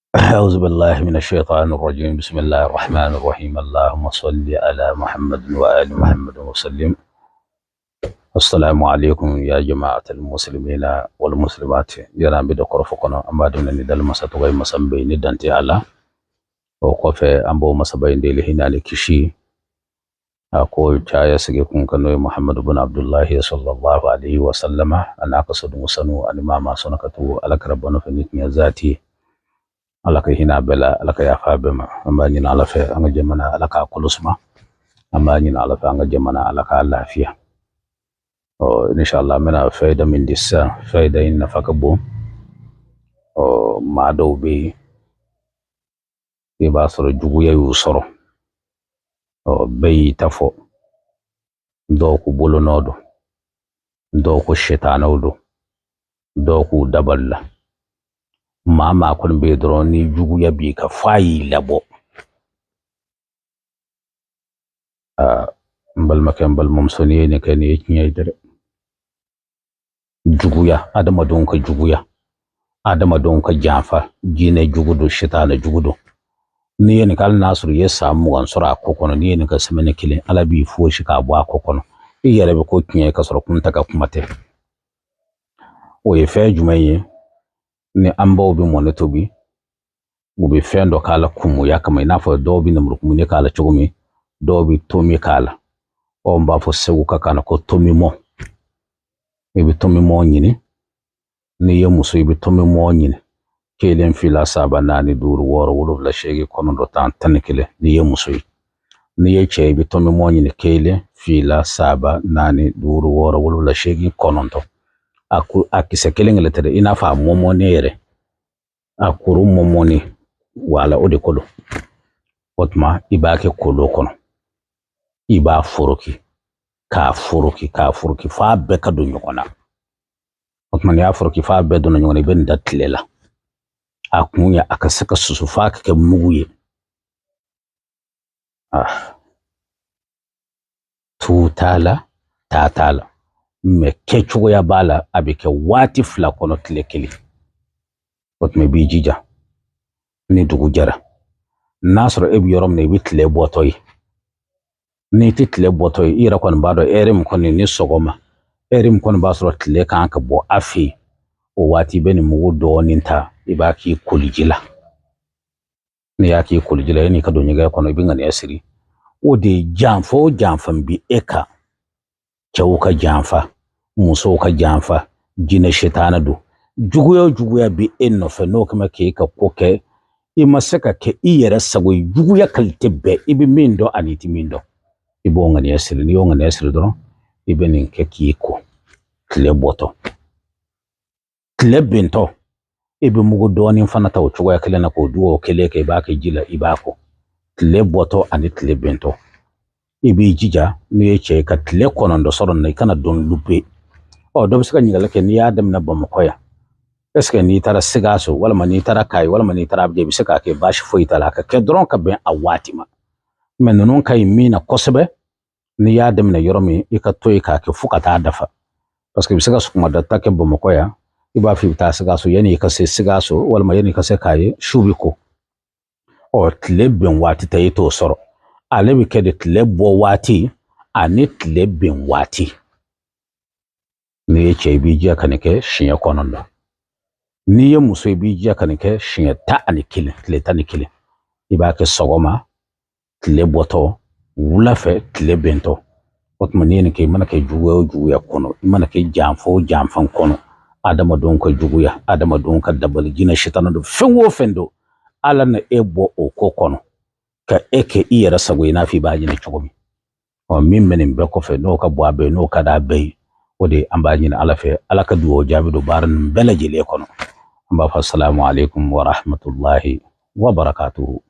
أعوذ بالله من الشيطان الرجيم. بسم الله الرحمن الرحيم. اللهم صل على محمد وآل محمد وسلم. السلام عليكم يا جماعة المسلمين والمسلمات. Yala an bɛ dɔ kɔrɔfɔ kɔnɔ, an b'a daminɛ ni dali masa tɔgɔ ye, masa min bɛ yen ni dan tɛ a la. O kɔfɛ, an b'o masaba in deli hinɛ ani kisi a ko caya sigi kun kan, n'o ye Muhammadu bin Abdullahi sallallahu alaihi wa sallama, a n'a ka sodugu sanu ani maa maa sɔnna ka tugu Ala kira bɔ nɔfɛ ni tiɲɛ zati ye. Ala ka hinɛ a bɛɛ la, Ala ka yafa a bɛɛ ma. An b'a ɲini Ala fɛ, an ka jamana, Ala k'a kolo suma. An b'a ɲini Ala fɛ, an ka jamana, Ala k'a lafiya. Ɔ inshallah, an bɛna fayida min di sisan, fayida in nafa ka bon. Ɔ maa dɔw bɛ yen, i b'a sɔrɔ juguya y'u sɔrɔ. Ɔ bɛɛ y'i ta fɔ, dɔw ko bolonɔ don, dɔw ko sɛtanɛw don, dɔw k'u dabalila. Maa maa kɔni bɛ yen dɔrɔn, ni juguya b'i kan f'a y'i labɔ. Aa, n balimakɛ, n balimamuso, n'i ye nin kɛ, nin ye tiɲɛ ye dɛ. Juguya, adamadenw ka juguya, adamadenw ka janfa, jinɛ jugu don, sitanɛ jugu don. N'i ye nin kɛ, hali n'a sɔrɔ i ye san 20 sɔrɔ a ko kɔnɔ, n'i ye nin kɛ semaine kelen, Ala b'i fosi k'a bɔ a ko kɔnɔ. I yɛrɛ bɛ ko tiɲɛ ye ka sɔrɔ kun ta ka kuma tɛ. O ye fɛn jumɛn ye? Ni an baw bɛ mɔni tobi, u bɛ fɛn dɔ k'a la kumuya kama, i n'a fɔ dɔw bɛ lemurukumuni k'a la cogo min, dɔw bɛ tomi k'a la. Ɔ n b'a fɔ Segu ka kan na ko tomimɔ. I bɛ tomimɔ ɲini. N'i ye muso, i bɛ tomimɔ ɲini: 1, 2, 3, 4, 5, 6, 7, 8, 9, 10, 11, n'i ye muso ye. N'i ye cɛ ye, i bɛ tomimɔ ɲini: 1, 2, 3, 4, 5, 6, 7, 8, 9. A ko a kisɛ kelen kelen tɛ dɛ, i n'a fɔ a mɔmɔnen yɛrɛ, a kuru mɔmɔnen wala, o de ko don. O tuma i b'a kɛ kolon kɔnɔ, i b'a foroki, k'a foroki, k'a foroki f'a bɛɛ ka don ɲɔgɔn na. O tuma n'i y'a foroki f'a bɛɛ donna ɲɔgɔn na, i bɛ nin da tile la. A kun ye a ka se ka susu f'a ka kɛ mugu ye. Ah, tu t'a la, ta t'a la, mɛ kɛcogoya b'a la. A bɛ kɛ waati 2 kɔnɔ, tile kelen. O tuma i b'i jija, ni dugu jɛra, n'a sɔrɔ e bɛ yɔrɔ min na, i bɛ tile bɔtɔ ye. N'i tɛ tile bɔtɔ ye, i yɛrɛ kɔni b'a dɔn ɛri min kɔni ni sɔgɔma, ɛri min kɔni b'a sɔrɔ tile kan ka bɔ a fɛ yen, o waati i bɛ nin mugu dɔɔnin ta, i b'a k'i koliji la. N'i y'a k'i koliji la, yanni i ka don ɲɛgɛn kɔnɔ, i bɛ ŋaniya siri. O de ye janfa o janfa bi e kan, cɛw ka janfa, musow ka janfa, jinɛ sitana don, juguya o juguya bi e nɔfɛ, n'o kama k'e ka ko kɛ, i ma se ka kɛ i yɛrɛ sago ye, juguya kalite bɛɛ, i bɛ min dɔn ani i tɛ min dɔn, i b'o ŋaniya siri. N'i y'o ŋaniya siri dɔrɔn, i bɛ nin kɛ k'i ko tile bɔtɔ, tile bentɔ, i bɛ mugu dɔɔnin fana ta o cogoya kelen na, k'o dugawu kelen kɛ, i b'a kɛ ji la, i b'a ko tile bɔtɔ ani tile bentɔ. I b'i jija, n'i ye cɛ ye, ka tile 9 sɔrɔ nin na, i kana don lupe. Ɔ dɔ bɛ se ka ɲininkali kɛ: n'i y'a daminɛ Bamakɔ yan, est-ce que n'i taara Sikaso, walima n'i taara Kayi, walima n'i taara Abijan, i bɛ se k'a kɛ? Baasi foyi t'a la, a ka kɛ dɔrɔn ka bɛn a waati ma. Mɛ ninnu ka ɲi min na kosɛbɛ, n'i y'a daminɛ yɔrɔ min, i ka to yen k'a kɛ fo ka taa dafa, parce que i bɛ se ka sɔgɔmada ta kɛ Bamakɔ yan, i b'a fɔ i bɛ taa Sikaso, yanni i ka se Sikaso walima yanni i ka se Kayi, su bɛ ko. Ɔ tile bɛn waati tɛ, i t'o sɔrɔ. Ale bɛ kɛ de tile bɔ waati ani tile bɛn waati. N'i ye cɛ, i b'i jija ka nin kɛ siɲɛ 9. N'i ye muso, i b'i jija ka nin kɛ siɲɛ 11, tile 11. I b'a kɛ sɔgɔma tile bɔtɔ, wula fɛ tile bɛntɔ. O tuma n'i ye nin kɛ, i mana kɛ juguya o juguya kɔnɔ, i mana kɛ janfa o janfa kɔnɔ, adamadenw ka juguya, adamadenw ka dabali, jinɛ sitana don, fɛn o fɛn don, Ala na e bɔ o ko kɔnɔ ka e kɛ i yɛrɛ sago ye, i n'a fɔ i b'a ɲini cogo min. Ɔ min bɛ nin bɛɛ kɔfɛ, n'o ka bɔ a bɛɛ ye, n'o ka d'a bɛɛ ye, o de an b'a ɲini Ala fɛ, Ala ka dugawu jaabi don baara ninnu bɛɛ lajɛlen kɔnɔ. An b'a fɔ asalamu aleykum wa rahmatulahi wa barakatuhu.